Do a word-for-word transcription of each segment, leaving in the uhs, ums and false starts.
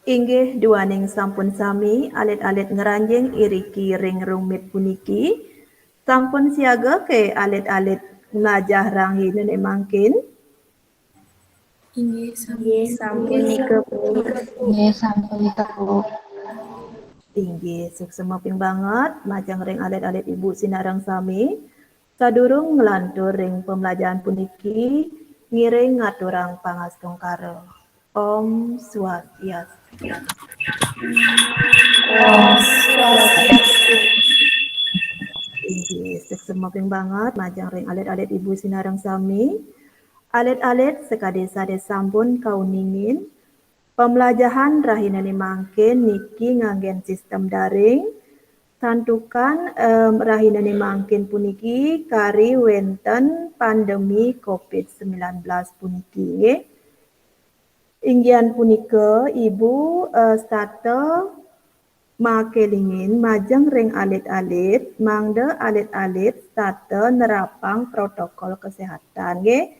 Inggih duaning sampun sami alit-alit ngranjing iriki ring rumit puniki. Sampun siaga ke alit-alit mlajah rahinane mangkin? Inggih, sampun nika, Bu. Inggih, sampun nika, Bu. Inggih, suksma ping banget majeng ring alit-alit ibu sinareng sami. Sadurung nglantur ring pamlajahan puniki, ngiring ngaturang pangastungkara. Om Swastiastu. Inggih, suksma ping banget majeng ring alit-alit ibu sinareng sami. Alit-alit sakadi sane sampun kauningin, pamlajahan rahinane mangkin niki nganggen sistem daring. Santukan, em, rahinane mangkin puniki kari wenten pandemi covid sembilan belas puniki, nggih. Inggihan punika, Ibu, eh, setata makelingin majeng ring alit-alit, mangda alit-alit setata nerapang protokol kesehatan, nggih.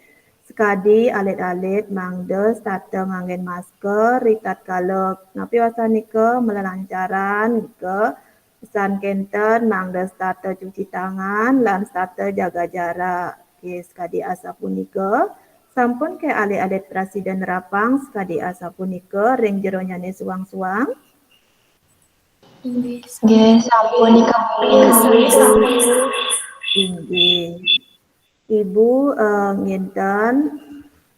Sakadi alit-alit mangda setata nganggen masker, ritatkala napi wastanika malelancaran nika, pesan kenten mangda setata cuci tangan lan setata jaga jarak. Nggih, sakadi asapunika, sampun ke alit-alit prasida nerapang sakadi asapunika ring jeronyane suang-suang? Nggih, sampun nika, Bu. Inggih. Ibu, eh, nginten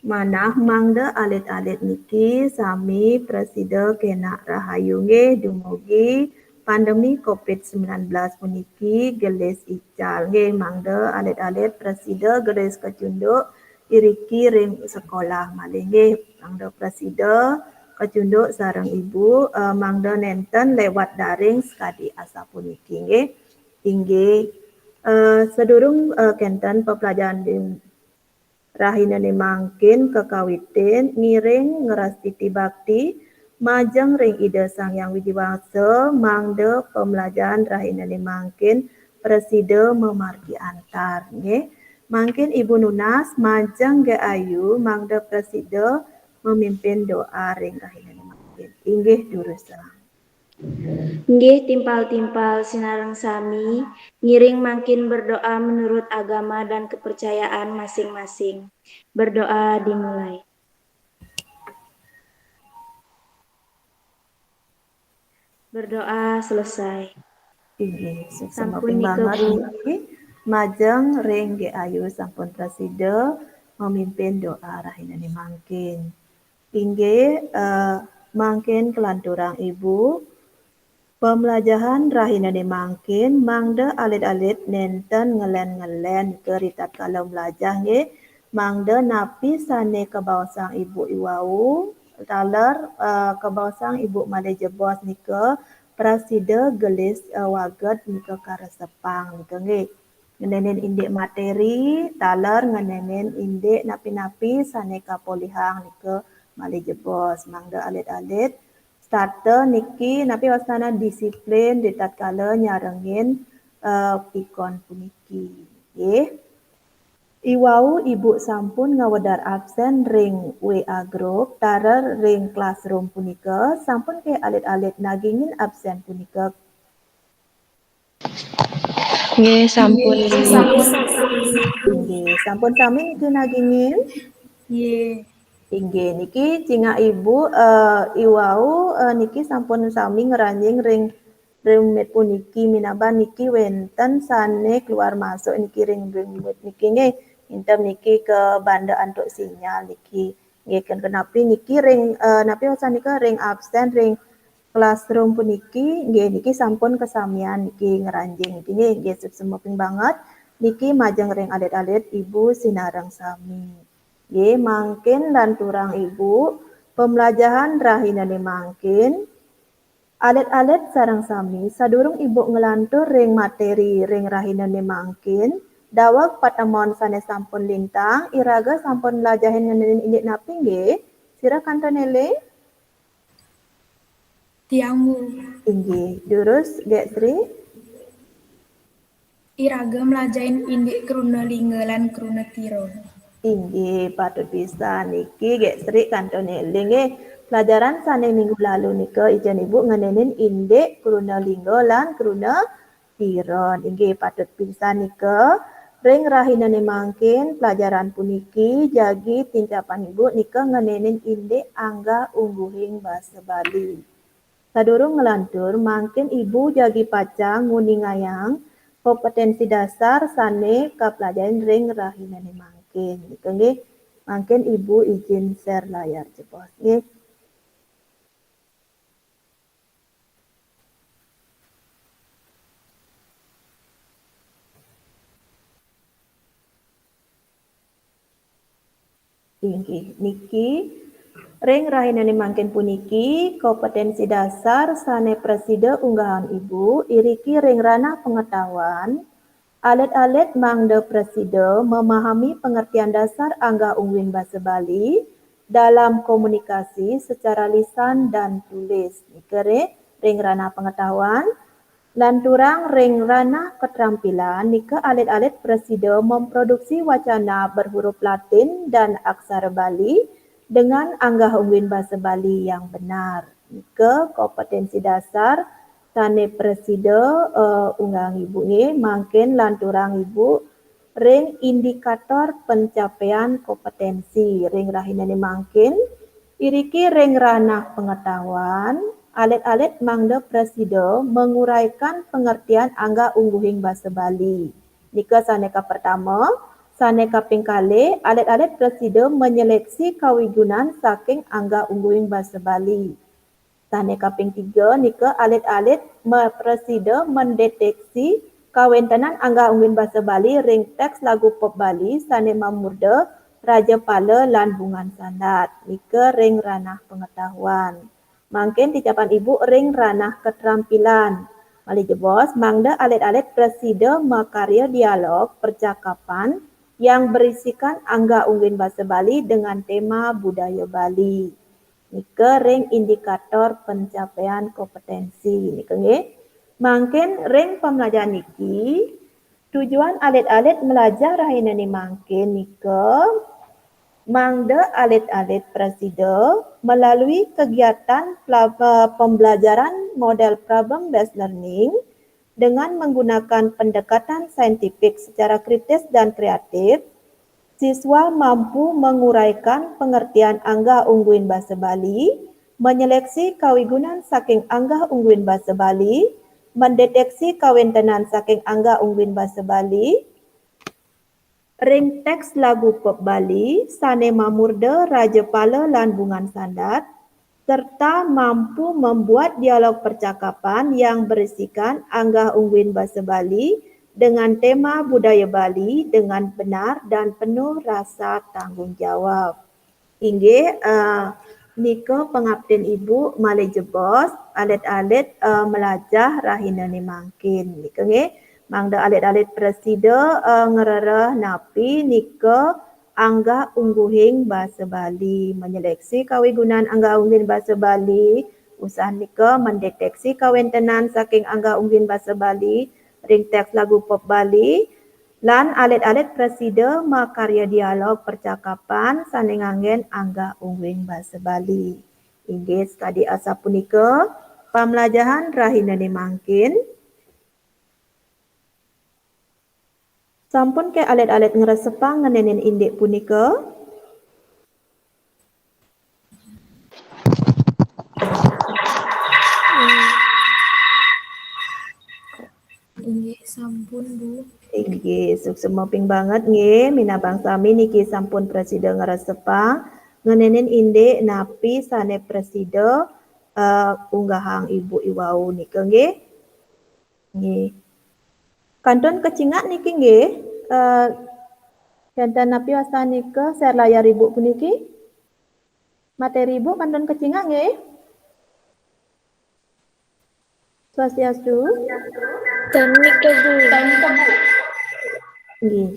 manah mangda alit-alit niki sami prasida kenak rahayu, nggih, dumugi pandemi covid sembilan belas puniki gelis ical, nggih, mangda alit-alit prasida gelis kacunduk iriki ring sekolah malih, nggih, mangda prasida kacunduk sareng Ibu, eh, mangda nenten lewat daring sakadi asapuniki, nggih. Inggih, eh, sadurung, eh, kenten pepelajaran di rahinane mangkin kakawitin, ngiring ngrastiti bakti majeng ring Ida Sang Hyang Widi Wasa, mangda pamlajahan rahinane mangkin prasida mamargi antar, nggih. Mangkin Ibu nunas majeng Nggih Ayu mangda prasida mamimpin doa ring rahinane mangkin. Inggih durusang. Nggih, timpal-timpal sinareng sami, ngiring mangkin berdoa menurut agama dan kepercayaan masing-masing. Berdoa dimulai. Berdoa selesai. Inggih, suksma ping banget niki. Majeng ring Nggih Ayu sampun prasida mamimpin doa rahinane mangkin. Inggih, eh, mangkin kalanturang Ibu. Pamlajahan rahinane mangkin, mangda alit-alit nenten ngelen-ngelen nika ritatkala mlajah, nggih. Mangda napi sane kabaosang Ibu iwau, taler, eh, kabaosang Ibu malih jebos nika prasida gelis, eh, waged nika karesepang nika, nggih. Ngenenin indik materi, taler ngenenin indik napi-napi sane kapolihang nika malih jebos. Mangda alit-alit setata niki napi wastane disiplin ritatkala nyarengin, eh, pikon puniki. Nggih. Iwau Ibu sampun ngawedar absen ring W A group, taler ring classroom punika, sampun ke alit-alit nagingin absen punika? Nggih, sampun. Inggih, sampun sami niki nagingin? Nggih. Inggih, niki cingak Ibu, eh, iwau, eh, niki sampun sami ngranjing ring, ring rumit puniki, minaba niki wenten sane keluar masuk niki ring, ring rumit niki, nggih. Ngintem niki kabanda antuk sinyal niki. Nggih, ken kenapi niki ring, eh, napi wastanika ring absen ring classroom puniki, nggih, niki sampun kasamian niki ngranjing niki, nggih, nggih, suksma ping banget niki majeng ring alit-alit Ibu sinareng sami. Nggih, mangkin lanturang Ibu, pamlajahan rahinane mangkin, alit-alit sareng sami, sadurung Ibu nglantur ring materi ring rahinane mangkin, daweg patemon sane sampun lintang, iraga sampun mlajahin ngenenin indik napi, nggih? Sira kantun eling? Tiang, Bu. Inggih, durus, Gek Sri. Iraga mlajahin indik kruna lingga lan kruna tira. Inggih, patut pisan niki, Gék Sri kantun éling nggih. Pelajaran sané minggu lalu nika, ijén Ibu ngenénin indik kruna lingga lan kruna tiron. Inggih, patut pisan nika. Ring rahinané mangkin, pelajaran puniki jagi tincapan Ibu nika ngenénin indik anggah ungguhing basa Bali. Sadurung nglantur, mangkin Ibu jagi pacang nguningayang kompetensi dasar sané kapelajahin ring rahinané mangkin. Nika nggih, mangkin Ibu ijin share layar jebos nggih. Inggih, niki ring rahinané mangkin puniki kompetensi dasar sané prasida unggahang Ibu iriki ring ranah pengetahuan, alit-alit mangda prasida memahami pengertian dasar anggah ungguhing basa Bali dalam komunikasi secara lisan dan tulis. Nika ring ranah pengetahuan, lanturang ring ranah keterampilan, nika alit-alit prasida memproduksi wacana berhuruf Latin dan aksara Bali dengan anggah ungguhing basa Bali yang benar. Nika kompetensi dasar sané prasida, eh, unggahang Ibu nggih, mangkin lanturang Ibu ring indikator pencapaian kompetensi ring rahinané mangkin, iriki ring ranah pengetahuan, alit-alit mangda prasida menguraikan pengertian anggah ungguhing basa Bali. Nika sané kapertama, sané kaping kalih, alit-alit prasida menyeleksi kawigunan saking anggah ungguhing basa Bali. Sané kaping tiga nika alit-alit ma-, prasida mendeteksi kawéntenan anggah ungguhing basa Bali ring teks lagu pop Bali sané mamurda Rajapala lan Bungan Sandat. Nika ring ranah pengetahuan. Mangkin tincapan Ibu ring ranah keterampilan. Malih jebos, mangda alit-alit prasida makarya dialog percakapan yang berisikan anggah ungguhing basa Bali dengan tema budaya Bali. Nika ring indikator pencapaian kompetensi. Nika nggih. Mangkin ring pembelajaran niki, tujuan alit-alit melajah rahinané mangkin nika, mangda alit-alit prasida melalui kegiatan pela-, eh, pembelajaran model problem based learning dengan menggunakan pendekatan saintifik secara kritis dan kreatif, siswa mampu menguraikan pengertian anggah ungguhing basa Bali, menyeleksi kawigunan saking anggah ungguhing basa Bali, mendeteksi kawéntenan saking anggah ungguhing basa Bali ring teks lagu pop Bali sané mamurda Rajapala lan Bungan Sandat, serta mampu membuat dialog percakapan yang berisikan anggah ungguhing basa Bali dengan tema budaya Bali dengan benar dan penuh rasa tanggungjawab. Inggih, eh, nika pangaptin Ibu malih jebos, alit-alit, eh, melajah rahinané mangkin. Nika nggih, mangda alit-alit prasida, eh, ngrereh napi nika anggah ungguhing basa Bali, menyeleksi kawigunan anggah ungguhing basa Bali, usan nika mendeteksi kawéntenan saking anggah ungguhing basa Bali ring teks lagu pop Bali, lan alit-alit prasida makarya dialog percakapan sané nganggén anggah ungguhing basa Bali. Inggih sakadi asapunika pamlajahan rahinané mangkin. Sampun ké alit-alit ngresepang ngenénin indik punika? Inggih, sampun, Bu. Inggih, suksma ping banget nggih, minabang sami niki sampun prasida ngresepang ngenénin indik napi sané prasida, eh, unggahang Ibu iwau nika nggih. Nggih. Kantun kacingak niki nggih, eh, kénten napi wastan nika share layar Ibu puniki? Materi Ibu kantun kacingak nggih? Swastiastu. Tan nika, Bu. Tan nika, Bu. Nggih.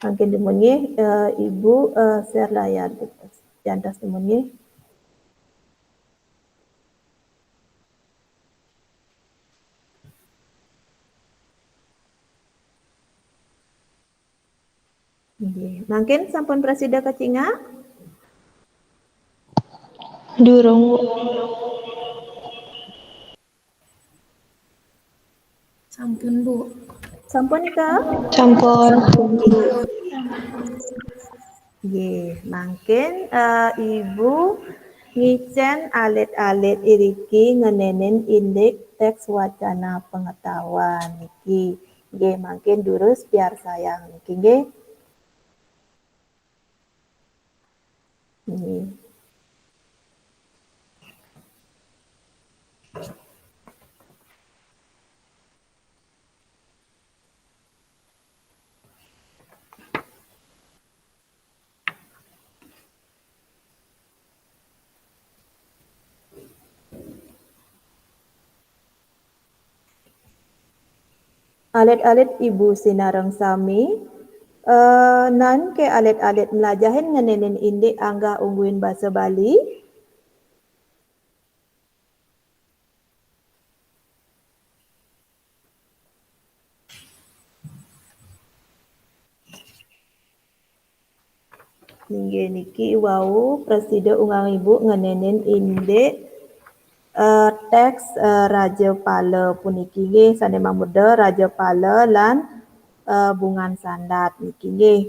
Mangkin dumun nggih, eh, Ibu, eh, share layar gitu. Jantas dumun nggih. Nggih. Mangkin sampun prasida kacingak? Durung, Bu. Sampun, Bu. Sampun nika? Sampun. Nggih, mangkin eh, Ibu ngicen alit-alit iriki ngenenin indik teks wacana pengetahuan niki. Nggih, mangkin durus piarsayang niki nggih. Nggih. Alit-alit Ibu sinareng sami, eh, naen ke alit-alit mlajahin ngenenin indik anggah ungguhin basa Bali? Inggih niki wau prasida unggang Ibu ngenenin indik eh, teks eh, Rajapala puniki nggih sane mamurda Rajapala lan eh, Bungan Sandat niki nggih.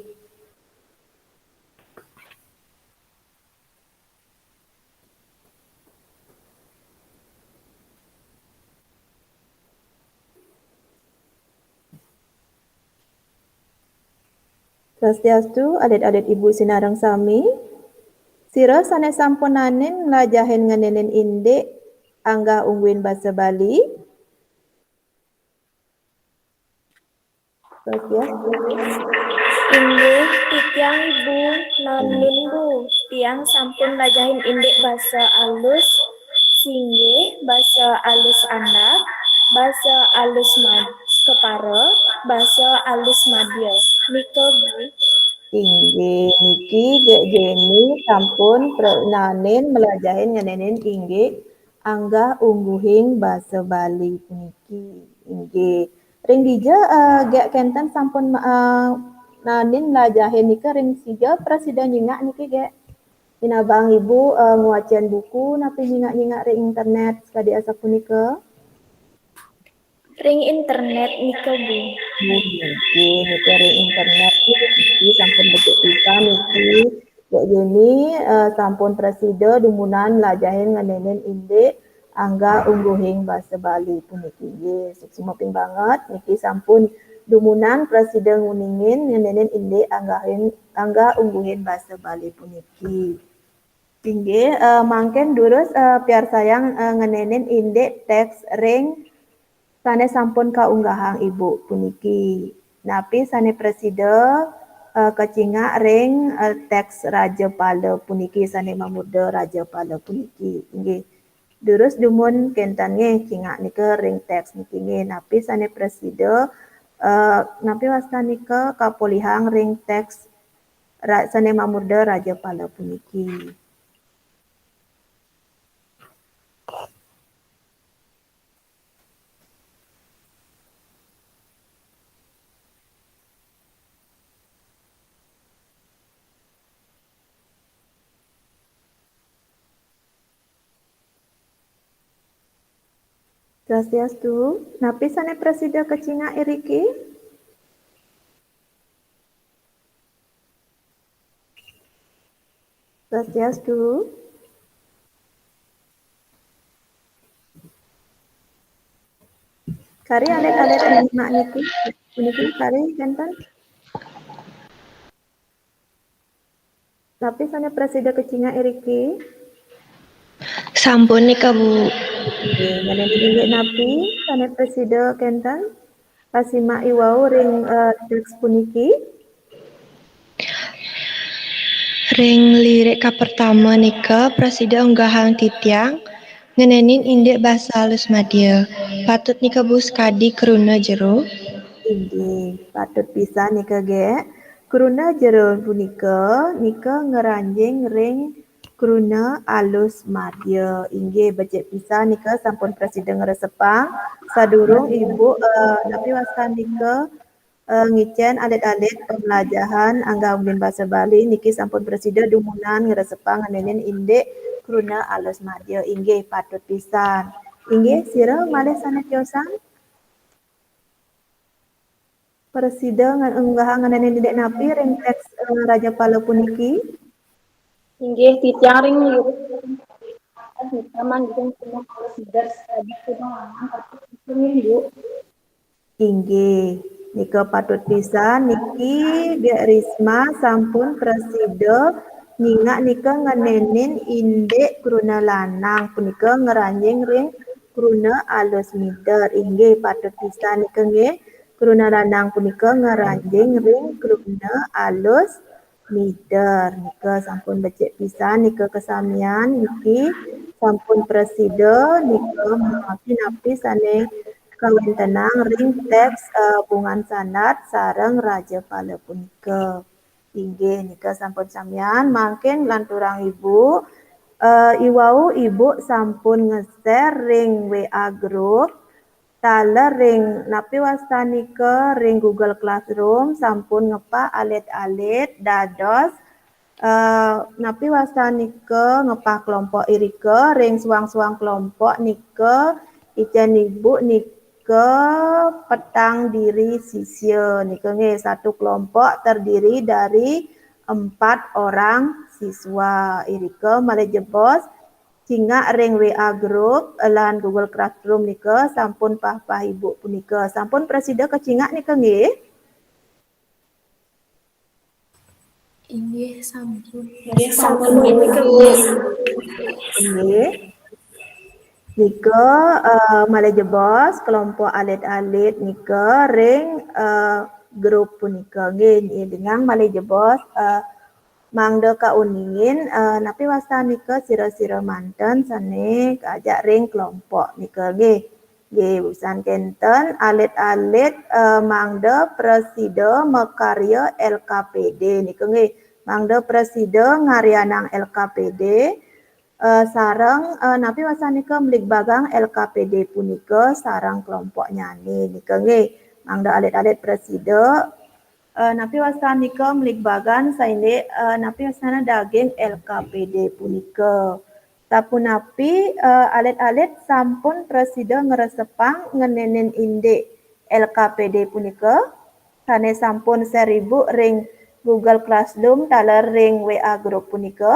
Swastiastu, alit-alit Ibu sinareng sami. Sira sane sampun naenin mlajahin ngenenin indik anggah ungguhin basa Bali? Swastiastu. Inggih, titiang Ibu, naenin Bu, tiang sampun mlajahin indik basa alus, singgih, basa alus andap, basa alus mad kepara, basa alus madya. Nika Bu. Inggih, niki Gek Jenny sampun pre- naenin mlajahin ngenenin inggih anggah ungguhing basa Bali puniki. Inggih. Ring dija eh, Gek Kenten sampun eh, naenin mlajahin nika ring sija prasida nyingak niki Gek. Inabang Ibu eh, ngwacen buku napi nyingak-nyingak ring internet sekadi asapunika? Ring internet nika Bu. Nggih, nika ring internet niki sampun becik pisan niki. Gek Jenny eh, sampun prasida dumunan mlajahin ngenenin indik anggah ungguhing basa Bali puniki. Nggih, suksma ping banget niki sampun dumunan prasida nguningin ngenenin indik anggahing anggah ungguhin basa Bali puniki. Inggih, eh, mangkin durus eh, piarsayang eh, ngenenin indik teks ring sane sampun kaunggahang Ibu puniki. Napi sane prasida eh, kacingak ring eh, teks Rajapala puniki sane mamurda Rajapala puniki. Inggih. Durus dumun kenten nggih cingak nika ring teks niki nggih. Napi sane prasida eh, napi wastan nika kapolihang ring teks ra- sane mamurda Rajapala puniki. Swastiastu, napi sane prasida kacingak iriki? Swastiastu. Kari alit-alit nyimak niki, niki kari kenten. Napi sane prasida kacingak iriki? Sampun nika, Bu. Nggih, ngenenin indik napi sane prasida kenten? Pasimak iwau ring eh, teks puniki. Ring lirik kapertama nika prasida unggahang titiang ngenenin indik basa alus madya. Patut nika Bu sekadi kruna jero. Inggih, patut pisan nika Gek. Kruna jero punika nika ngranjing ring kruna alus madya. Inggih, becik pisan nika sampun prasida ngresepang. Sadurung Ibu eh, napi wastan nika eh, ngicén alit-alit pembelajahan anggah unggalin basa Bali niki sampun prasida dumunan ngresepang ngenénin indik kruna alus madya. Inggih, patut pisan. Inggih, sira malih sané tiosan? Prasida nge-, ngunggahang ngenénin indik napi ring téks, eh, Rajapala puniki? Inggih, titiang ring Risma sampun prasida ngenénin indik kruna alus madya, inggih, Bu. Inggih, nika patut pisan niki, Gék Risma sampun prasida nyingak nika ngenénin indik kruna lanang punika ngranjing ring kruna alus mider. Inggih, patut pisan nika nggih. Kruna lanang punika ngranjing ring kruna alus mider. Nika sampun becik pisan nika kasamian niki sampun prasida nika mamargi napi sané kawéntenang ring téks, eh, Bungan Sandat sareng Rajapala punika. Inggih, nika sampun samian, mangkin lanturang Ibu, eh, iwau Ibu sampun nge-share ring W A group, taler ring napi wastanika ring Google Classroom sampun ngepah alit-alit dados, eh, napi wastanika ngepah kelompok irika ring suang-suang kelompok nika icén Ibu nika petang diri sisya nika nggih, satu kelompok terdiri dari empat orang siswa. Irika malih jebos cingak ring W A group lan Google Classroom nika sampun pah-pah Ibu punika. Sampun prasida kacingak nika nggih? Inggih, sampun. Inggih, sampun. Inggih. Nika, eh, malih jebos kelompok alit-alit nika ring, eh, group punika nggih, ngiringang malih jebos, eh, mangda kauningin, eh, napi wastanika sira-sira manten sané kaajak ring kelompok nika nggih. Nggih, usan kénten alit-alit, eh, mangda prasida makarya L K P D nika nggih. Mangda prasida ngaryanang L K P D, eh, sareng, eh, napi wastanika mligbagang L K P D punika sareng kelompoknyané nika nggih. Mangda alit-alit prasida, eh, napi wastanika mligbagan saindik, eh, napi wastanika daging L K P D punika. Sapunapi, eh, alit-alit sampun prasida ngresepang ngenénin indik L K P D punika, sané sampun share Ibu ring Google Classroom taler ring W A group punika.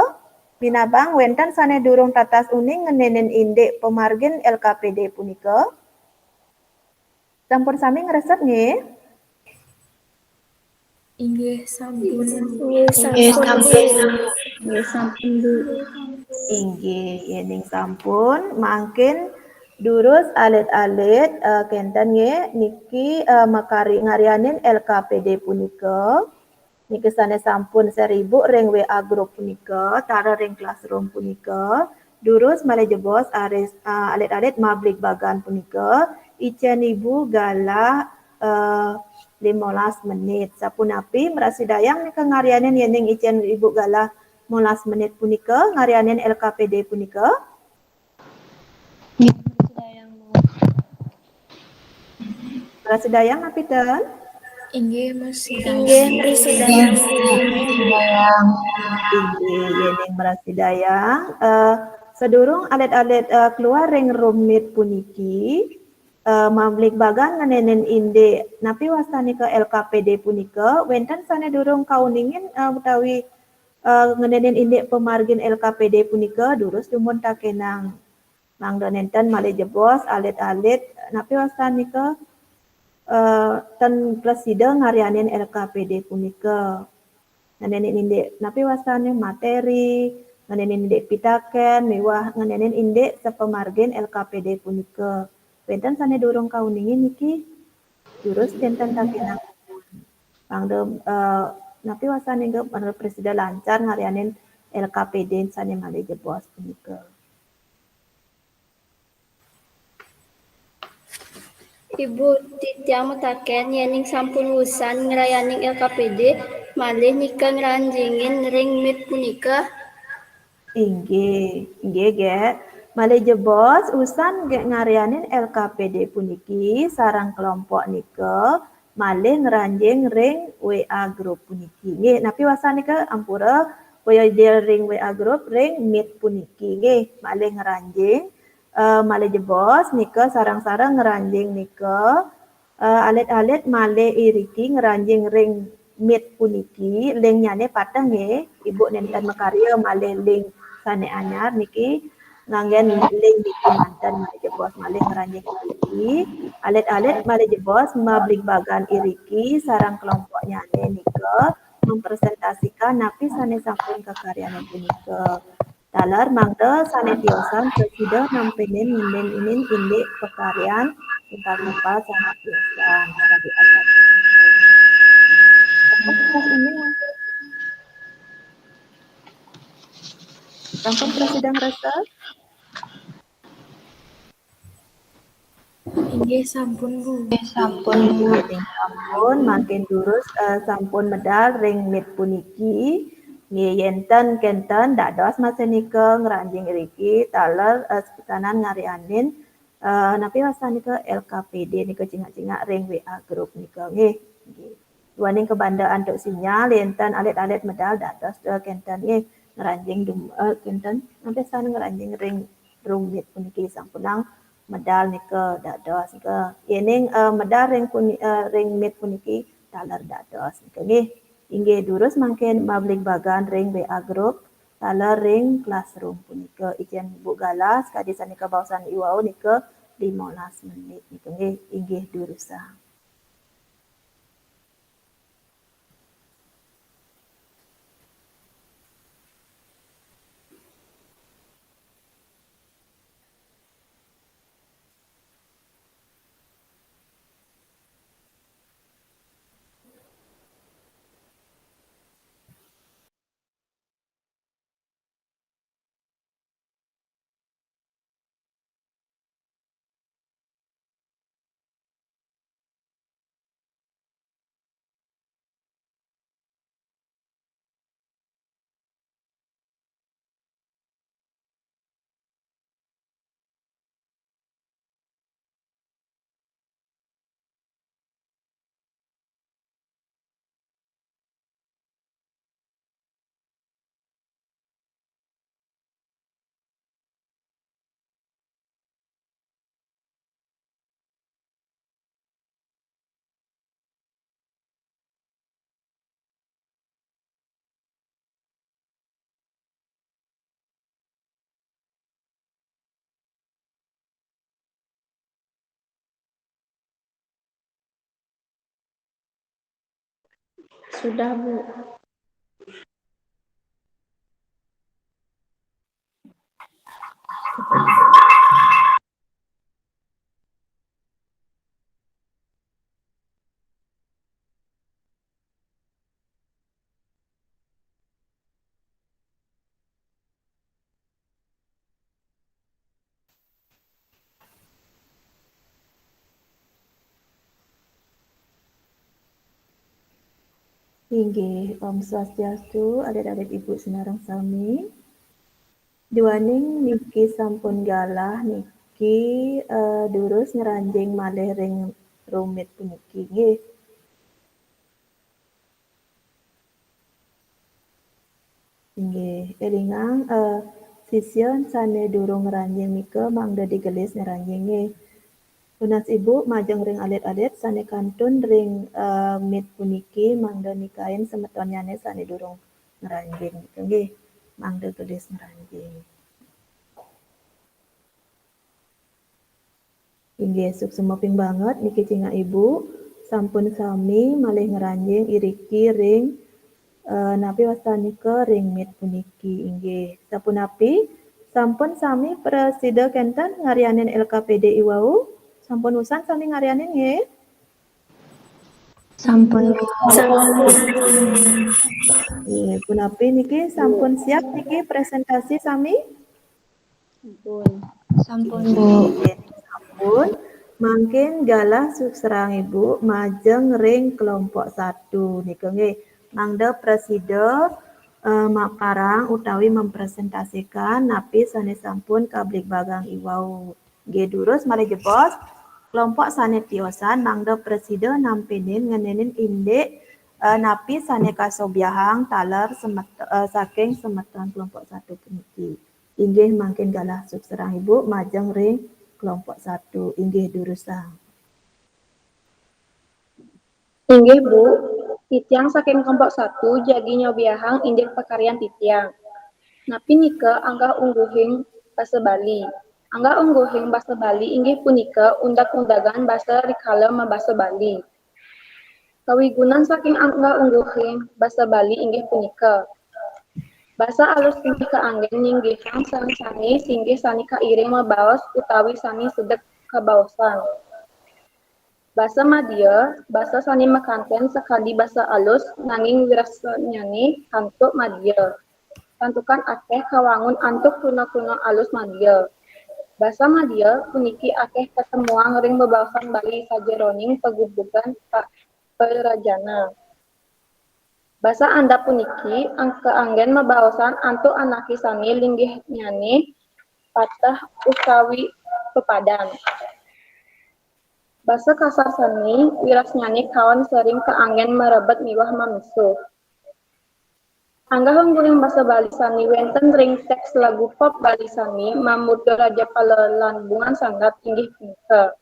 Minabang wénten sané durung tatas uning ngenénin indik pamargin L K P D punika? Sampun sami ngresep nggih? Inggih, sampun. Inggih, sampun. Inggih, sampun, Bu. Inggih, sampun. Inggih, yéning sampun, mangkin durus alit-alit, eh, kénten nggih, niki, eh, makari-, ngaryanin L K P D punika. Niki sané sampun share Ibu ring W A group punika, taler ring classroom punika. Durus malih jebos aris, ah, alit-alit mabligbagan punika, icén Ibu galah, eh, limolas menit. Sapunapi mrasidayang nika ngaryanin yéning icén Ibu galah limolas menit punika, ngaryanin L K P D punika? Nggih, mrasidayang, Bu. Mrasidayang napi ten? Inggih, mrasidayang. Inggih, mrasidayang. Inggih, yéning mrasidayang. Eh, sadurung alit-alit, eh, keluar ring room meet puniki, eh, mabligbagan ngenénin indik napi wastanika L K P D punika, wénten sané durung kauningin, eh, utawi, eh, ngenénin indik pamargin L K P D punika, durus dumun takénang. Mangda nénten malih jebos, alit-alit, napi wastanika, eh, ten prasida ngaryanin L K P D punika. Ngenénin indik, napi wastané materi, ngenénin indik pitakén, miwah ngenénin indik sapamargin L K P D punika. Wénten sané durung kauningin niki, durus ten takénang. Mangda, eh, napi wastané nggih, mangda prasida lancar ngaryanin L K P D sané malih jebos punika. Ibu, titiang mataken, yéning sampun wusan ngrayanin L K P D, malih nika ngranjingin ring meet punika? Inggih, inggih, Gék. Malih jebos, wusan Gék ngaryanin L K P D puniki sareng kelompok nika, malih ngranjing ring W A group puniki. Nggih, napi wastané nika, ampura, boya dial ring W A group, ring Meet puniki. Nggih, malih ngranjing, eh, malih jebos nika sareng-sareng ngranjing nika, eh, alit-alit malih iriki ngranjing ring Meet puniki, link nyané pateh nggih, Ibu nénten makarya malih link sané anyar niki, nganggén link niki manten malih jebos malih ngranjing iriki, alit-alit malih jebos mabligbagan iriki sareng kelompoknyané nika mempresentasikan napi sané sampun kakaryanin punika. Taler mangda sané tiosan prasida nampénin ngendin inin indik pakaryan timpal-timpal sané tiosan. Sakadi asapunika. Apakah ini mangkin sampun prasida ngrasa? Inggih sampun, Bu. Inggih sampun, Bu. Inggih sampun, mangkin durus, eh, sampun medal ring Meet puniki. Nggih, yén ten kénten dados masih nika ngranjing iriki taler, eh, sepisanan ngaryanin, eh, napi wastané nika L K P D nika cingak-cingak ring W A group nika nggih. Nggih. Duaning kabanda antuk sinyal, yén ten alit-alit medal dados da kénten nggih ngranjing dum-, eh, kénten napi sané ngranjing ring room Meet puniki sampunang medal nika dados nika. Yéning, eh, medal ring puni-, eh, ring Meet puniki taler dados nika nggih. Inggih durus mangkin mabligbagan ring W A group taler ring classroom punika. Ijin Bu Galah sakadi sané kabaosan iwau nika limolas menit nika nggih. Inggih durusang. Sudah, Bu. Inggih, Om Swastiastu, alit-alit ibu sinareng sami. Duaning niki sampun galah niki, eh, durus ngranjing malih ring room Meet puniki, nggih. Inggih, élingang, eh, sisia sané durung ngranjing nika mangda digelis ngranjing nggih. Tunas ibu majeng ring alit-alit sané kantun ring, eh, Meet puniki mangda nikain semetonnyané sané durung ngranjing nika nggih. Mangda gelis ngranjing. Inggih, suksma ping banget niki cingak ibu. Sampun sami malih ngranjing iriki ring, eh, napi wastané nika ring Meet puniki. Inggih, sapunapi? Sampun sami prasida kénten ngaryanin L K P D iwau? Sampun usan sami ngaryanin nggih? Sampun. Sampun. Nggih, punapi niki sampun siap niki presentasi sami? Sampun. Sampun, Bu. Nggih, sampun. Mangkin galah suksrang ibu majeng ring kelompok satu nika nggih. Mangda prasida, eh, maparang utawi mempresentasikan napi sané sampun kabligbagang iwau. Nggih, durus malih jebos. Kelompok sane tiosan mangda prasida nampinin ngenenin indik, eh, napi sane kasobiahang taler semet-, eh, saking semeton kelompok satu puniki. Inggih mangkin galah sukserahang Ibu majeng ring kelompok satu. Inggih durusang. Inggih, Bu. Titiang saking kelompok satu jagi nyobiahang indik pakaryan titiang. Napi nika anggah ungguhing basa Bali? Anggah ungguhing basa Bali inggih punika undag-undagan basa rikala mabasa Bali. Kawigunan saking anggah ungguhing basa Bali inggih punika, basa alus inggih kaanggen nyinggihang sang sane singgih sane kairing mabaos utawi sane sedek kabaosan. Basa madya, basa sane makanten sakadi basa alus nanging wirasnyane kantun madya. Santukan akeh kawangun antuk kruna-kruna alus madya. Basa madya puniki akeh katemuang ring bebaosan Bali sajeroning pagubugan pa-, parajana. Basa andap puniki ang-, kaanggen mabaosan antuk anaké sané linggihnyané pateh utawi pepadan. Basa kasar sané wirasnyané kaon sering kaanggén marebet miwah mamisuh. Anggah ungguhing basa Bali sané wénten ring téks lagu pop Bali sané mamurda Rajapala lan Bungan Sandat inggih punika.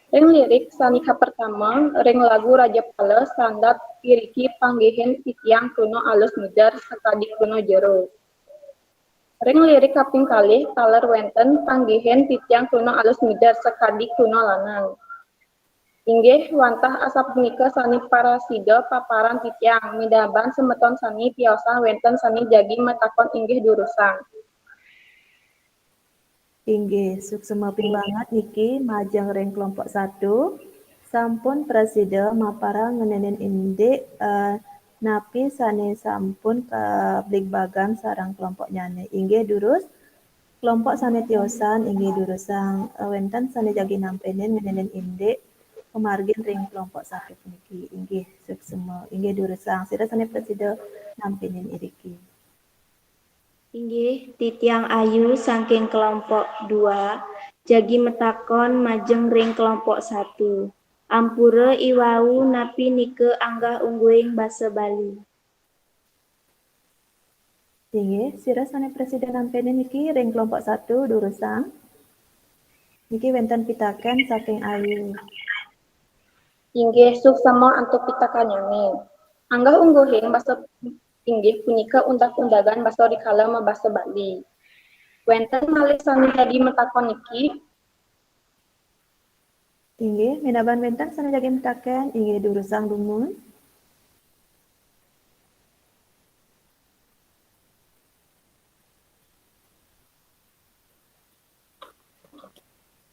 Ring lirik sané kapertama, ring lagu Rajapala Sandat iriki panggihin titiang kruna alus mider sakadi kruna jero. Ring lirik kaping kalih taler wénten panggihin titiang kruna alus mider sakadi kruna lanang. Inggih, wantah asapunika sané prasida paparan titiang, minab semeton sané tiosan wénten sané jagi matakon inggih durusang. Inggih, suksma pinih banget niki majeng ring kelompok satu. Sampun prasida maparan ngenénin indik, eh, napi sané sampun kabligbagang sareng kelompoknyané. Inggih durus, kelompok sané tiosan inggih durusang, eh, wénten sané jagi nampénin ngenénin indik pamargin ring kelompok satu puniki. Inggih, suksma. Inggih durusang, sira sané prasida nampénin iriki. Inggih, titiang Ayu saking kelompok dua, jagi matakon majeng ring kelompok satu. Ampura iwau napi nika anggah ungguhing basa Bali. Inggih, sira sané prasida nampénin niki ring kelompok satu durusang. Niki wénten pitakén saking Ayu. Inggih, suksma antuk pitakannyané. Anggah ungguhing basa inggih punika undag-undagan basa rikala mabasa Bali. Wénten malih sané jagi matakon niki. Inggih, minab wénten sané jagi matakén, inggih durusang dumun.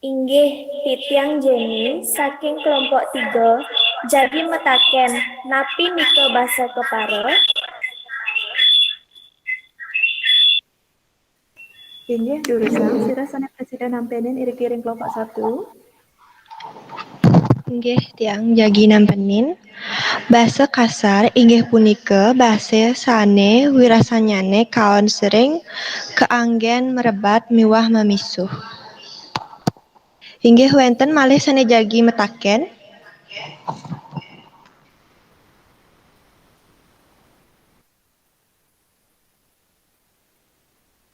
Inggih, titiang Jenny saking kelompok tiga, jagi matakén, napi nika basa kepara? Inggih, durusang, sira sané prasida nampénin iriki ring kelompok satu. Inggih, tiang jagi nampénin. Basa kasar inggih punika basa sané wirasnyané kaon sering kaanggén marebet miwah mamisuh. Inggih wénten malih sané jagi matakén.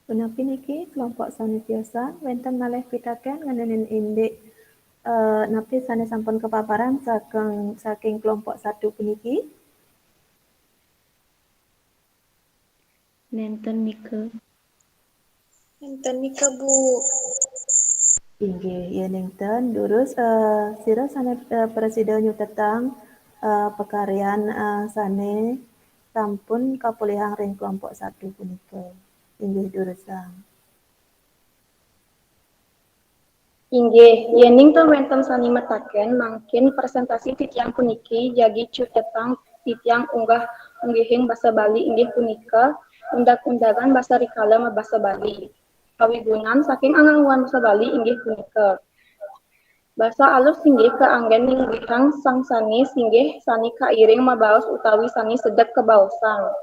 Punapi niki kelompok sané tiosan, wénten malih pitakén ngenénin indik, eh, napi sané sampun kapaparan saking, saking kelompok satu puniki? Nénten nika. Nénten nika, Bu. Inggih, yén nénten, durus, eh, sira sané, eh, prasida nyutetang, eh, pakaryan, eh, sané sampun kapulihang ring kelompok satu punika. Inggih durusang. Inggih, yéning ten wénten sané matakén, mangkin presentasi titiang puniki jagi cutetang titiang unggah-unggihing basa Bali inggih punika undag-undagan basa rikala mabasa Bali. Kawigunan saking anggah-ungguhan basa Bali inggih punika, basa alus singgih kaanggén nyinggihang sang sané singgih sané kairing mabaos utawi sané sedek kabaosang.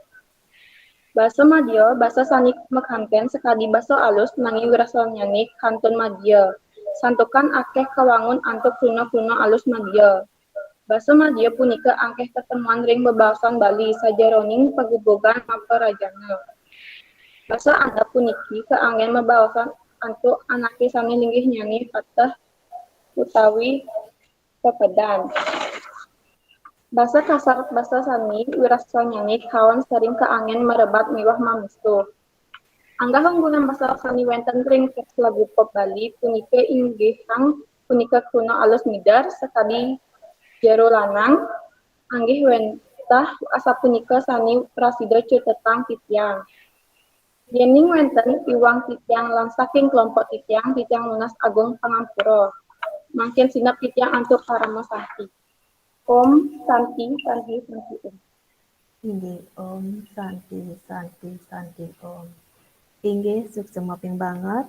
Basa madya, basa sané makantén sakadi basa alus nanging wirasnyané kantun madya. Santukan akéh kawangun antuk kruna-kruna alus madya. Basa madya punika akéh katemuan ring bebaosan Bali sajeroning pagubugan maparajana. Basa andap puniki kaanggén mabaosan antuk anaké sané linggihnyané pateh utawi pepedan. Basa kasar, basa sané wirasanyané kaon sering kaanggén marebat miwah mamisuh. Anggah-ungguhan basa sané wénten ring téks lagu pop Bali punika inggihang punika kruna alus mider sakadi jero lanang, inggih wantah asapunika sané prasida cutetang titiang. Yéning wénten iwang titiang lan saking kelompok titiang, titiang nunas agung pangampura. Mangkin sineb titiang antuk parama santi. Om Santi, Santi, Santi Om. Inggih, Om Santi, Santi, Santi Om. Inggih, suksma ping banget.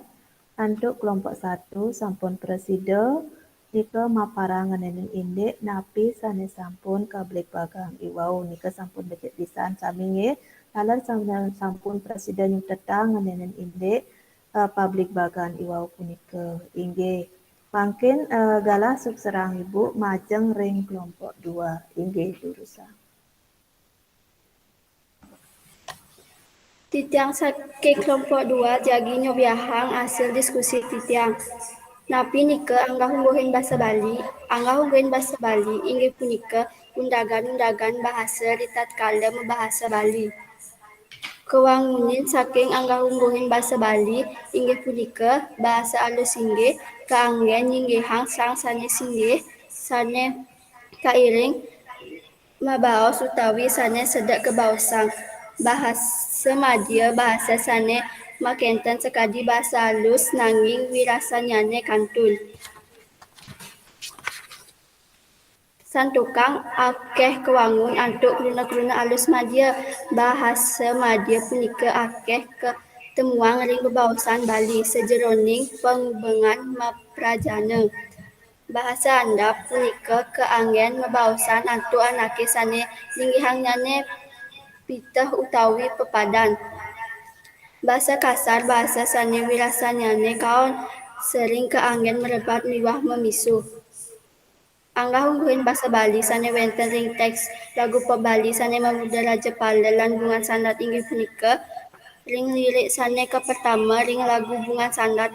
Antuk kelompok satu sampun prasida, nika maparang ngenénin indik napi sané sampun kabligbagang iwau. Nika sampun becik pisan sami nggih. Taler sampun, sampun prasida nyutetang ngenénin indik, eh, pabligbagan iwau punika. Inggih. Mangkin, eh, galah suksrahang Ibu majeng ring kelompok dua. Inggih, durusang. Titiang saking kelompok dua jagi nyobiahang hasil diskusi titiang. Napi nika anggah-ungguhing basa Bali? Anggah-ungguhing basa Bali inggih punika undagan-undagan bahasa ritatkala mabahasa Bali. Kawangunin saking anggah-ungguhing basa Bali inggih punika bahasa alus singgih, kaanggén nyinggihang sang sané singgih, sané kairing mabaos utawi sané sedek kabaosang. Bahasa madya bahasa sané makénten sakadi bahasa alus nanging wirasannyané kantun. Santukan akéh kawangun antuk kruna-kruna alus madya. Bahasa madya punika akéh katemuang ring bebaosan Bali sajeroning pangubugan maprajana. Bahasa andap punika kaanggén mabaosan antuk anaké sané linggihangnyané piteh utawi pepadan. Basa kasar bahasa sané wirasannyané kaon sering kaanggén marebat miwah mamisuh. Anggah-ungguhing basa Bali sané wénten ring téks lagu pop Bali sané mamurda Rajapala lan Bungan Sandat inggih punika, ring lirik sané kapertama ring lagu Bungan Sandat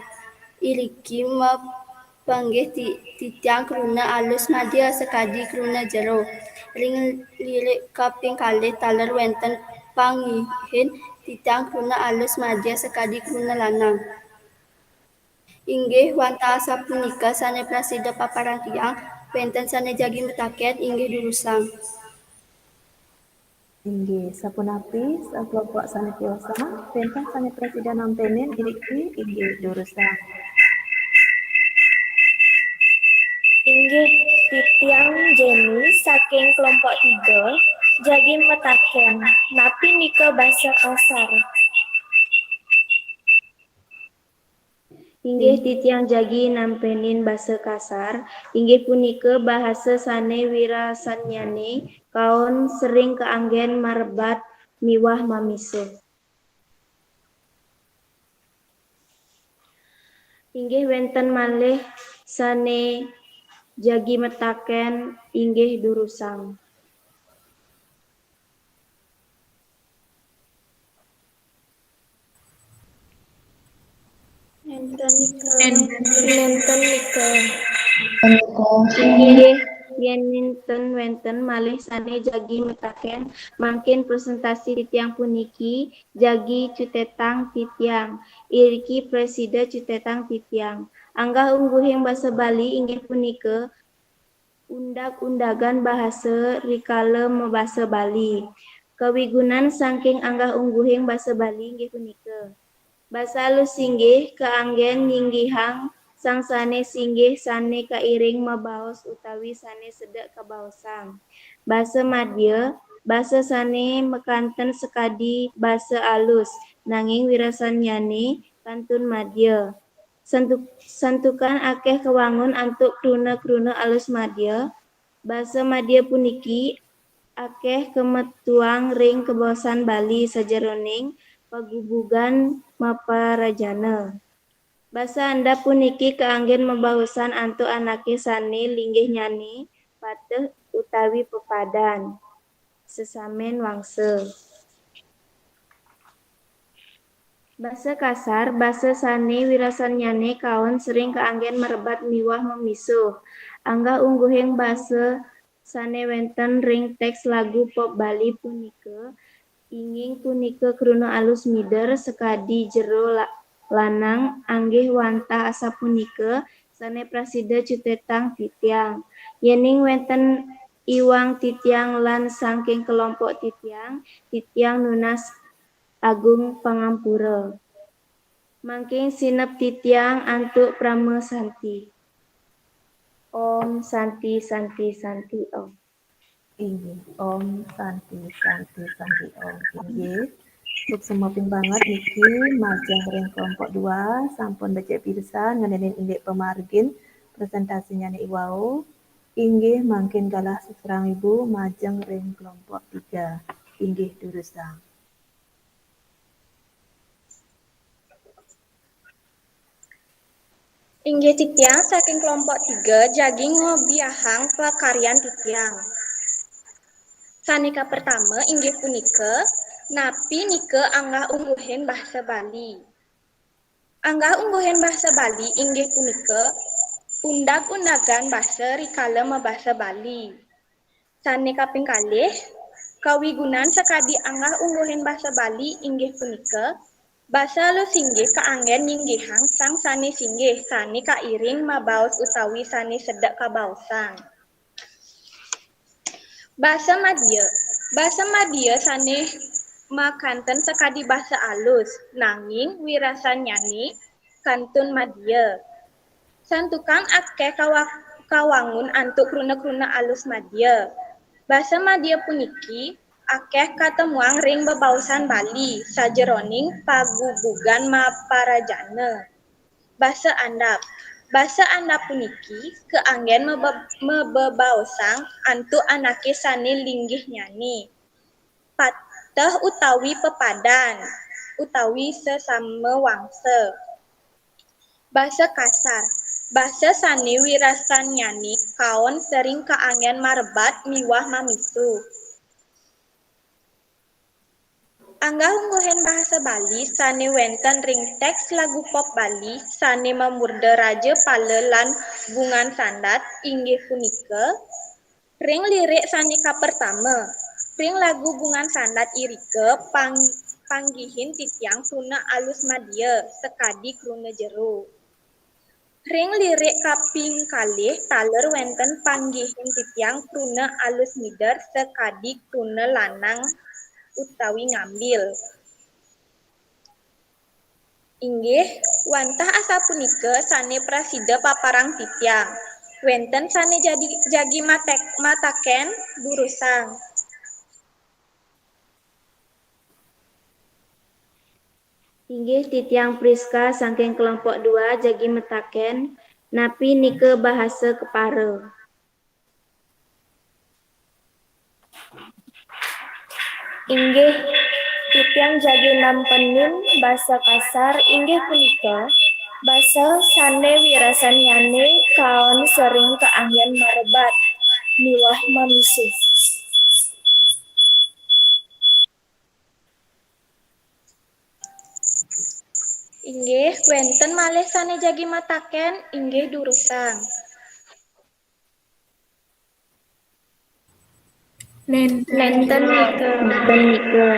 iriki mapanggih ti-, titiang kruna alus madya sakadi kruna jero. Ring lirik kaping kalih taler wénten panggihin titiang kruna alus madya sakadi kruna lanang. Inggih wantah asapunika sané prasida paparang tiang, wénten sané jagi mataken inggih durusang. Inggih, sapunapi sakelompok sané tiosan, wénten sané prasida nampénin iriki inggih durusang. Inggih, titiang Jenny saking kelompok tiga, jagi mataken, napi nika basa kasar? Inggih titiang jagi nampénin basa kasar, inggih punika bahasa sané wirasannyané kaon sering kaanggén marebat miwah mamisuh. Inggih wénten malih sané jagi mataken inggih durusang. Nénten nika. Nénten nika. Inggih, yén nénten wénten malih sané jagi mataken, mangkin presentasi titiang puniki jagi cutetang titiang. Iriki presida cutetang titiang. Anggah-ungguhing basa Bali inggih punika undag-undagan bahasa rikala mabasa Bali. Kawigunan saking anggah-ungguhing basa Bali inggih punika. Basa alus singgih kaanggén nyinggihang sang sané singgih sané kairing mabaos utawi sané sedek kabaosang. Basa madya, basa sané makanten sakadi basa alus, nanging wirasannyané kantun madya. Santu-, santukan akéh kawangun antuk kruna-kruna alus madya. Basa madya puniki akéh kametuang ring kabaosan Bali sajeroning pagubugan maparajana. Basa andap puniki kaanggén mabaosan antuk anaké sané linggihnyani pateh utawi pepadan, sesamen wangsa. Basa kasar, basa sané wirasannyané kaon sering kaanggén marebat miwah mamisuh. Anggah ungguhing basa sané wénten ring téks lagu pop Bali punika, inggih punika kruna alus mider sakadi jero la-, lanang, anggih wantah asapunika sané prasida cutetang titiang. Yéning wénten iwang titiang lan saking kelompok titiang, titiang nunas agung pangampura. Mangkin sineb titiang antuk parama santi. Om Santi, Santi, Santi, Om. Inggih, Om Santi, Santi, Santi, Om. Inggih. Suksma ping banget niki majeng ring kelompok dua, sampun becik pisan ngenénin indik pamargin presentasinya nih wau. Inggih, mangkin galah seserang Ibu majeng ring kelompok tiga. Inggih, durusang. Inggih titiang saking kelompok tiga jagi ngobiahang pakaryan titiang. Sané kapertama inggih punika, napi nika anggah ungguhing basa Bali. Anggah ungguhing basa Bali inggih punika undag-undagan basa rikala mabasa Bali. Sané kaping kalih, kawigunan sakadi anggah ungguhing basa Bali inggih punika, basa alus singgih kaanggén nyinggihang sang sané singgih, sané kairing mabaos utawi sané sedek kabaosang. Basa madya. Basa madya sané makanten sakadi basa alus, nanging wirasannyané kantun madya. Santukan akéh kawa-, kawangun antuk kruna-kruna alus madya. Basa madya puniki akéh katemuang ring bebaosan Bali sajeroning pagubugan maparajana. Basa andap. Basa andap puniki kaanggén mebe-, mabebaosang antuk anaké sané linggihnyane. Pateh utawi pepadan, utawi sesama wangsa. Basa kasar. Basa sané wirasannyane kaon sering kaanggén marebat miwah mamisu. Anggah ungguhing bahasa Bali sané wénten ring téks lagu pop Bali sané mamurda Raja Pala lan Bungan Sandat inggih punika, ring lirik sané kapertama, ring lagu Bungan Sandat irika pang-, panggihin titiang kruna alus madya sakadi kruna jero. Ring lirik kaping kalih taler wénten panggihin titiang kruna alus mider sakadi kruna lanang utawi ngambil. Inggih, wantah asapunika sané prasida paparang titiang. Wénten sané jadi, jagi matek-, mataken, durusang. Inggih, titiang Priska saking kelompok dua jagi mataken, napi nika bahasa kepara? Inggih, titiang jagi nampenin basa kasar inggih punika basa sané wirasannyane kaon sering kaanggén marebat miwah mamisu. Inggih, wénten malih sané jagi mataken, inggih durusang. Nénten. Nénten nika. Nénten nika.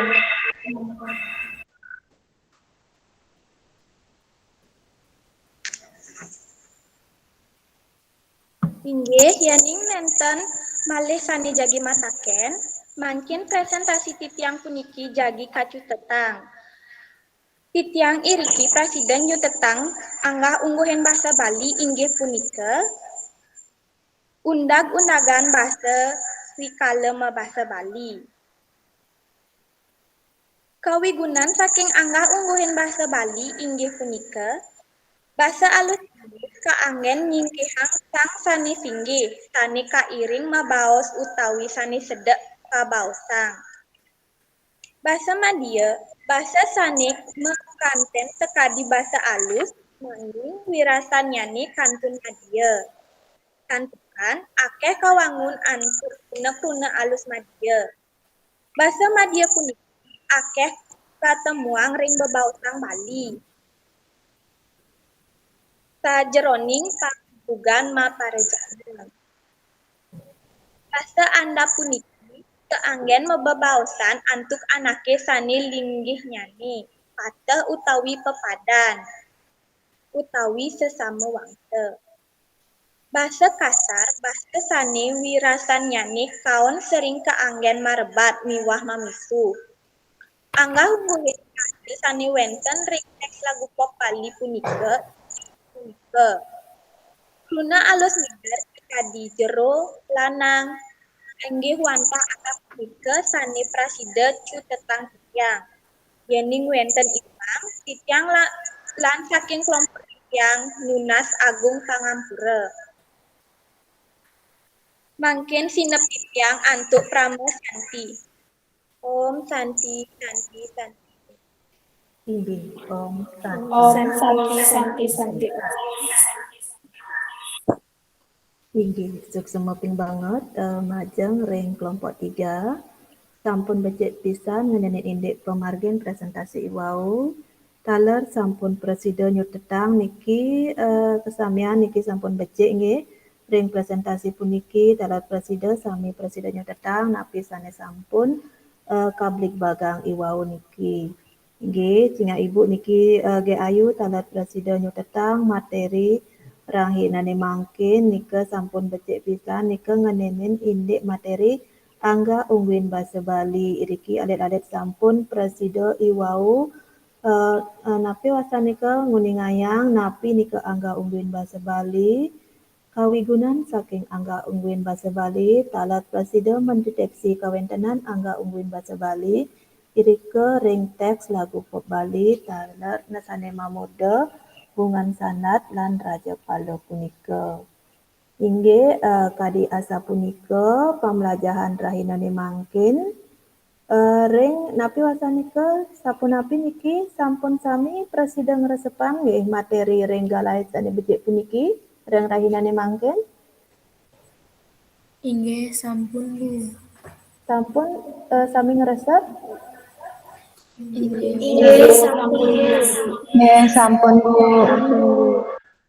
Inggih, yéning nénten malih sané jagi mataken, mangkin presentasi titiang puniki jagi kacutetang. Titiang iriki prasida nyutetang anggah ungguhing basa Bali inggih punika, undag-undagan basa rikala mabasa Bali. Kawigunan saking anggah ungguhing basa Bali inggih punika, basa alus singgih kaanggén nyinggihang sang sané singgih, sané kairing mabaos utawi sané sedek kabaosang. Basa madya, basa sané makanten sakadi basa alus, Nanging wirasannyané kantun madya. Santukan akéh kawangun antuk runek-runek alus madya. Basa madya puniki akéh katemuang ring bebaosan Bali sajeroning pangrujugan maparejana. Basa andap puniki kaanggén mabebaosan antuk anaké sané linggihnyané pateh utawi pepadan, utawi sesama wangsa. Basa kasar, basa sané wirasannyané kaon sering kaanggén marebat miwah mamisu. Anggah-ungguhing basa sané wénten ring téks lagu pop Bali punika, punika. Kruna alus mider sakadi jero, lanang, inggih wantah asapunika sané prasida cutetang titiang. Yéning wénten imang, titiang la-, lan saking kelompok titiang nunas agung pangampura. Mangkin sineb titiang antuk Parama Santi. Om Santi, Santi, Santi. Inggih, Om Santi. Om Santi, Santi, Santi. Inggih, suksma ping banget, eh, majeng ring kelompok tiga. Sampun becik pisan ngenénin indik pamargin presentasi iwau. Taler sampun prasida nyutetang niki, eh, kasamian niki sampun becik nggih. Ring presentasi puniki, taler prasida sami prasida nyutetang napi sané sampun, eh, kabligbagang iwau niki. Inggih, cingak ibu niki, eh, Gék Ayu taler prasida nyutetang materi rahinané mangkin nika sampun becik pisan nika ngenénin indik materi anggah ungguin basa Bali. Iriki alit-alit sampun prasida iwau, eh, eh, napi wastanika nguningayang napi nika anggah ungguin basa Bali, kawigunan saking anggah ungguin basa Bali, taler prasida mendeteksi kawéntenan anggah ungguin basa Bali, irika ring téks lagu pop Bali, taler sané mamurda Bungan Sandat lan Rajapala punika. Inggih, eh, kadi asapunika pamlajahan rahinané mangkin. Eh, ring napi wastanika, sapunapi niki sampun sami prasida ngresepang nggih materi ring galahé sané becik puniki ring rahinané mangkin? Inggih, sampun, Bu. Sampun, eh, sami ngresep? Inggih. Inggih, sampun, Bu.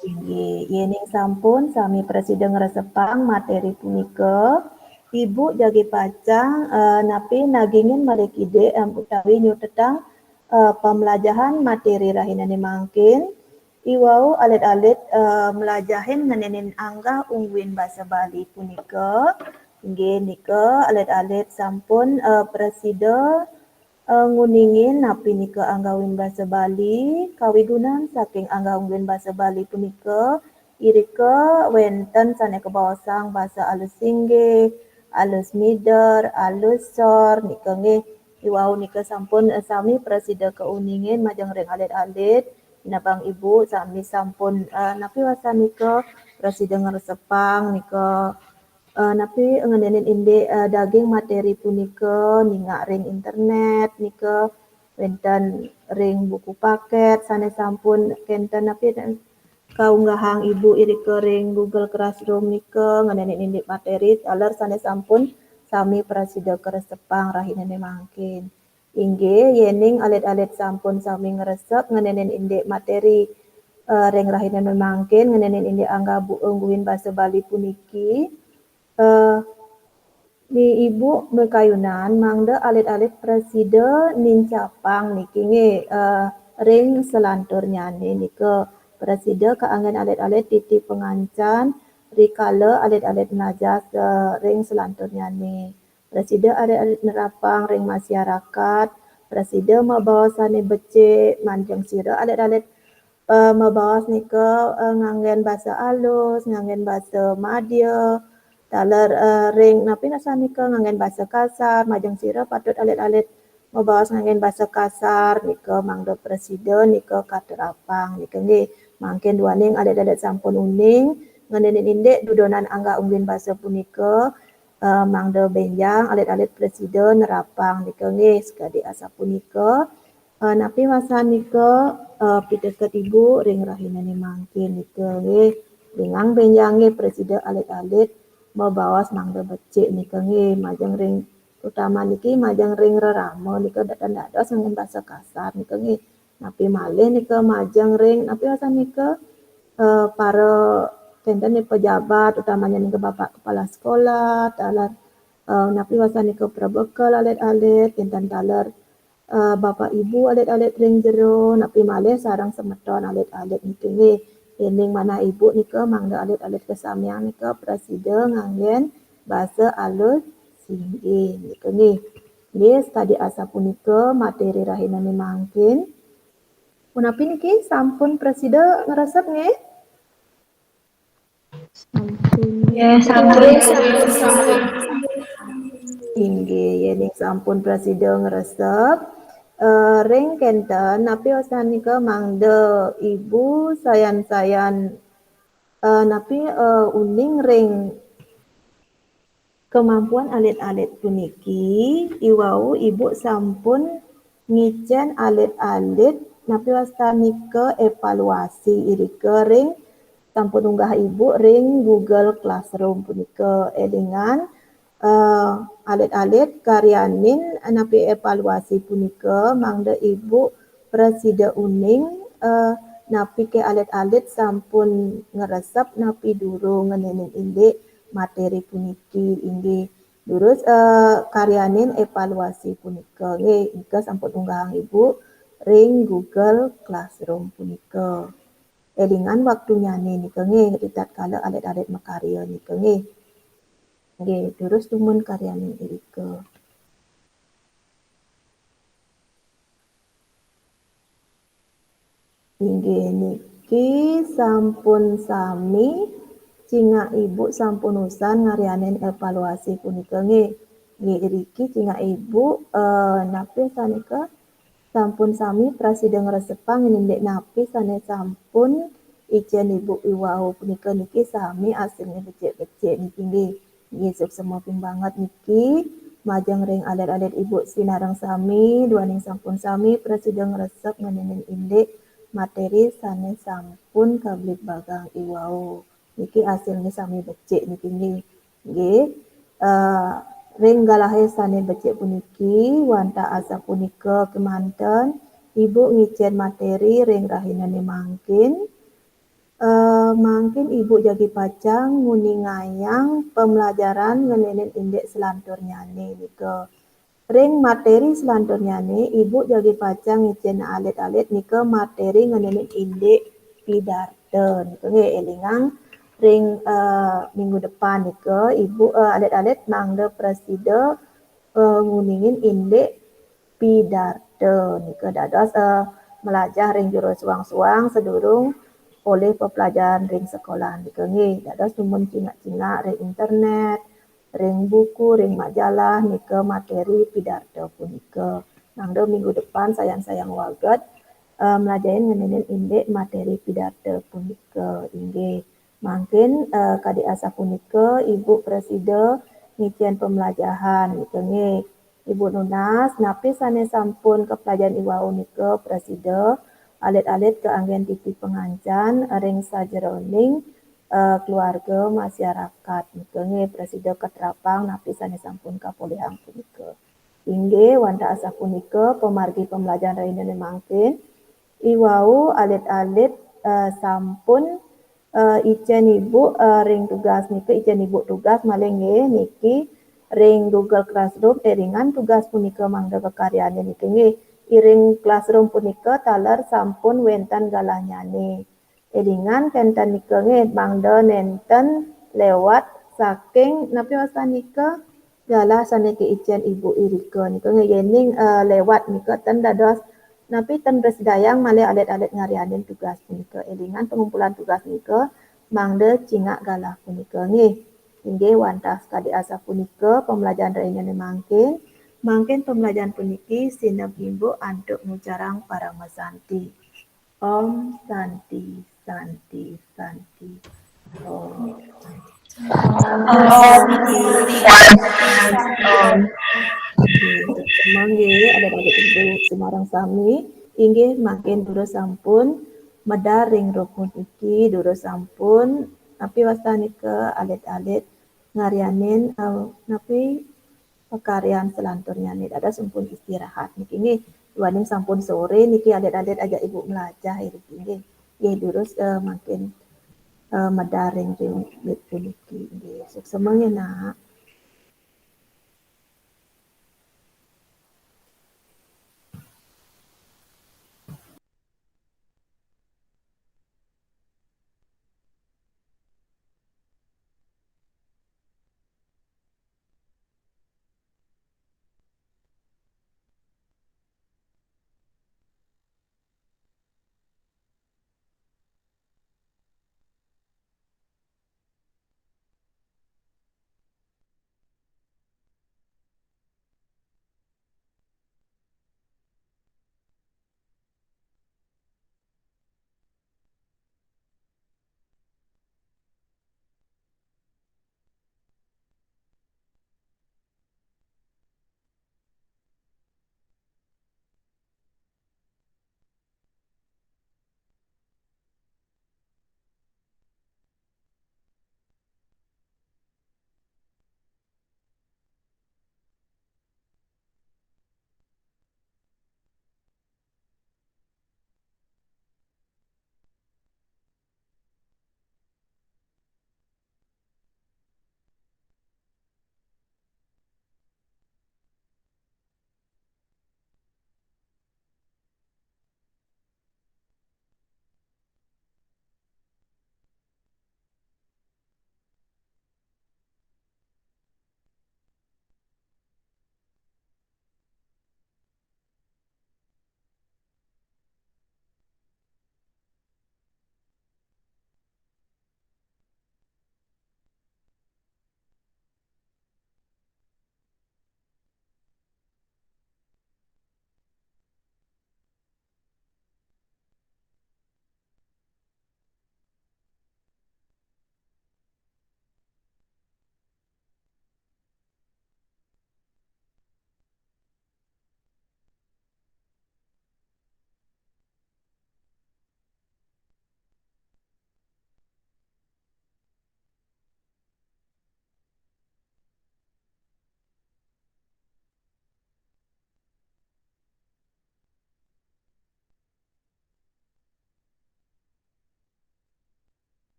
Inggih, yéning sampun sami prasida ngresepang materi punika, Ibu jagi pacang, eh, napi nagingin malih kidik, em, utawi nyutetang, eh, pamlajahan materi rahinané mangkin. Iwau alit-alit, eh, mlajahin ngenénin anggah ungguin basa Bali punika. Inggih nika alit-alit sampun, eh, prasida eh, nguningin napi nika anggah ungguin basa Bali, kawigunan saking anggah ungguin basa Bali punika, irika wénten sané kabaosang basa alus singgih, alus mider, alus sor, nika nggih. Iwau nika sampun, eh, sami prasida kauningin majeng ring alit-alit, nabang ibu sami sampun, eh, napi wastanika prasida ngresepang nika, eh, napi ngenénin indik, eh, daging materi punika ningak ring internet nika, wénten ring buku paket sané sampun kénten napi kaunggahang ibu irika ring Google Classroom nika ngenénin indik materi taler sané sampun sami prasida karesepang rahinané mangkin. Inggih, yéning alit-alit sampun sami ngresep ngenénin indik materi, eh, ring rahinané mangkin ngenénin indik anggah bu-, ungguin basa Bali puniki, eh, ni ibu makayunan mangda alit-alit prasida nincapang niki nggih, eh, ring selanturnyané nika prasida kaanggén alit-alit titi pangancan rikala alit-alit mlajar, eh, ring selanturnyané. Prasida alit-alit nerapang ring masyarakat, prasida mabaos sané becik, majeng sira alit-alit, eh, mabaos nika, eh, nganggén basa alus, nganggén basa madya, taler, eh, ring napi nasanika nganggén basa kasar, majeng sira patut alit-alit mabaos nganggén basa kasar nika mangda prasida nika katerapang nika nggih. Mangkin duaning alit-alit sampun uning ngenénin indik dudonan anggah ungguin basa punika, eh, mangda bénjang alit-alit prasida nerapang nika nggih. Sakadi asapunika, eh, napi wastanika, eh, piteket Ibu ring rahinané mangkin nika nggih. Élingang bénjang nggih prasida alit-alit mabaos mangda becik nika nggih, majeng ring terutama niki majeng ring rerama nika da-, dados nganggén basa kasar nika nggih. Napi malih nika majeng ring napi wastanika, eh, para kénten nika pejabat, utamanya nika Bapak Kepala Sekolah, taler, eh, napi wastanika prabekel alit-alit, kénten taler, eh, Bapak Ibu alit-alit ring jero, napi malih sareng semeton alit-alit niki nggih. Yéning manah Ibu nika mangda alit-alit kasamian nika prasida nganggén basa alus singgih nika nggih. Nggih, sakadi asapunika materi rahinané mangkin. Punapi niki sampun prasida ngresep nggih? Sampun. Nggih, sampun. Inggih, yéning sampun prasida ngresep, eh, ring kénten, napi wastanika mangda Ibu sayan-sayan, eh, napi, eh, uning ring kemampuan alit-alit puniki, iwau Ibu sampun ngicén alit-alit napi wastanika evaluasi irika ring sampun unggah Ibu ring Google Classroom punika. Élingang, eh, alit-alit karyanin napi evaluasi punika mangda Ibu prasida uning, eh, napi ké alit-alit sampun ngresep napi durung ngenénin indik materi puniki inggih. Durus, eh, karyanin evaluasi punika nggih, nika sampun unggahang Ibu ring Google Classroom punika. Élingang waktunyané nika nggih, ritatkala alit-alit makarya nika nggih. Nggih, durus dumun karyanin irika. Inggih niki sampun sami, cingak Ibu sampun usan ngaryanin evaluasi punika nggih. Nggih, iriki cingak Ibu, eh, napi sanika sampun sami prasida ngresepang indik napi sané sampun icén Ibu iwau punika niki sami asilné becik-becik niki nggih. Nggih, suksma ping banget niki, majeng ring alit-alit Ibu sinareng sami, duaning sampun sami prasida ngresep ngenénin indik materi sané sampun kabligbagang iwau. Niki asilné sami becik niki nggih. Nggih, eh, ring galahé sané becik puniki, wantah asapunika kémanten, Ibu ngicén materi ring rahinané mangkin, eh, mangkin Ibu jagi pacang nguningayang pembelajaran ngenénin indik selanturnyané nika. Ring materi selanturnyané, Ibu jagi pacang ngicén alit-alit nika materi ngenénin indik pidarta nika nggih. Élingang ring, eh, minggu depan nika, Ibu, eh, alit-alit mangda prasida, eh, nguningin indik pidarta nika dados, eh, melajah ring jero suang-suang sedurung polih pepelajaran ring sekolah nika nggih. Dados dumun cingak-cingak ring internet, ring buku, ring majalah nika materi pidarta punika. Mangda minggu depan sayan-sayan waget, eh, melajahin ngenénin indik materi pidarta punika inggih. Mangkin, eh, kadi asapunika Ibu prasida ngicén pemelajahan nika nggih. Ibu nunas, napi sané sampun kapelajahin iwau nika prasida alit-alit kaanggén titi pangancan ring sajeroning, eh, keluarga masyarakat nika nggih prasida katerapang napi sané sampun kapolihang punika. Inggih, wantah asapunika pamargi pembelajaran rahinané mangkin. Iwau alit-alit, eh, sampun, eh, icén Ibu, eh, ring tugas nika, icén Ibu tugas malih nggih niki ring Google Classroom, élingang tugas punika mangda kakaryanin niki nggih. Iring Classroom punika taler sampun wénten galahnyané. Élingang kénten nika nggih, mangda nénten lewat saking napi wastanika galah sané kaicén Ibu irika nika nggih, yéning, eh, lewat nika ten dados napi ten prasidayang malih alit-alit ngaryanin tugas punika. Élingang pengumpulan tugas nika mangda cingak galah punika nggih. Inggih wantah sakadi asapunika pembelajaran rahinané mangkin. Mangkin pembelajaran puniki sineb imbuk antuk ngucarang paramasanti. Om Santi, Santi, Santi. Om. Om. Oké, suksma nggih, alit-alit Ibu sinareng sami. Inggih mangkin durus sampun medal ring rukun iki, durus sampun napi wastanika alit-alit ngarianin, eh, napi pakaryan selanturnyané, dados sampun istirahat niki nggih. Duaning sampun sore niki alit-alit ajak ibu melajah niki nggih. Nggih durus, eh, mangkin, eh, medal ring, ring lit puniki nggih. Suksma nggih, Nak.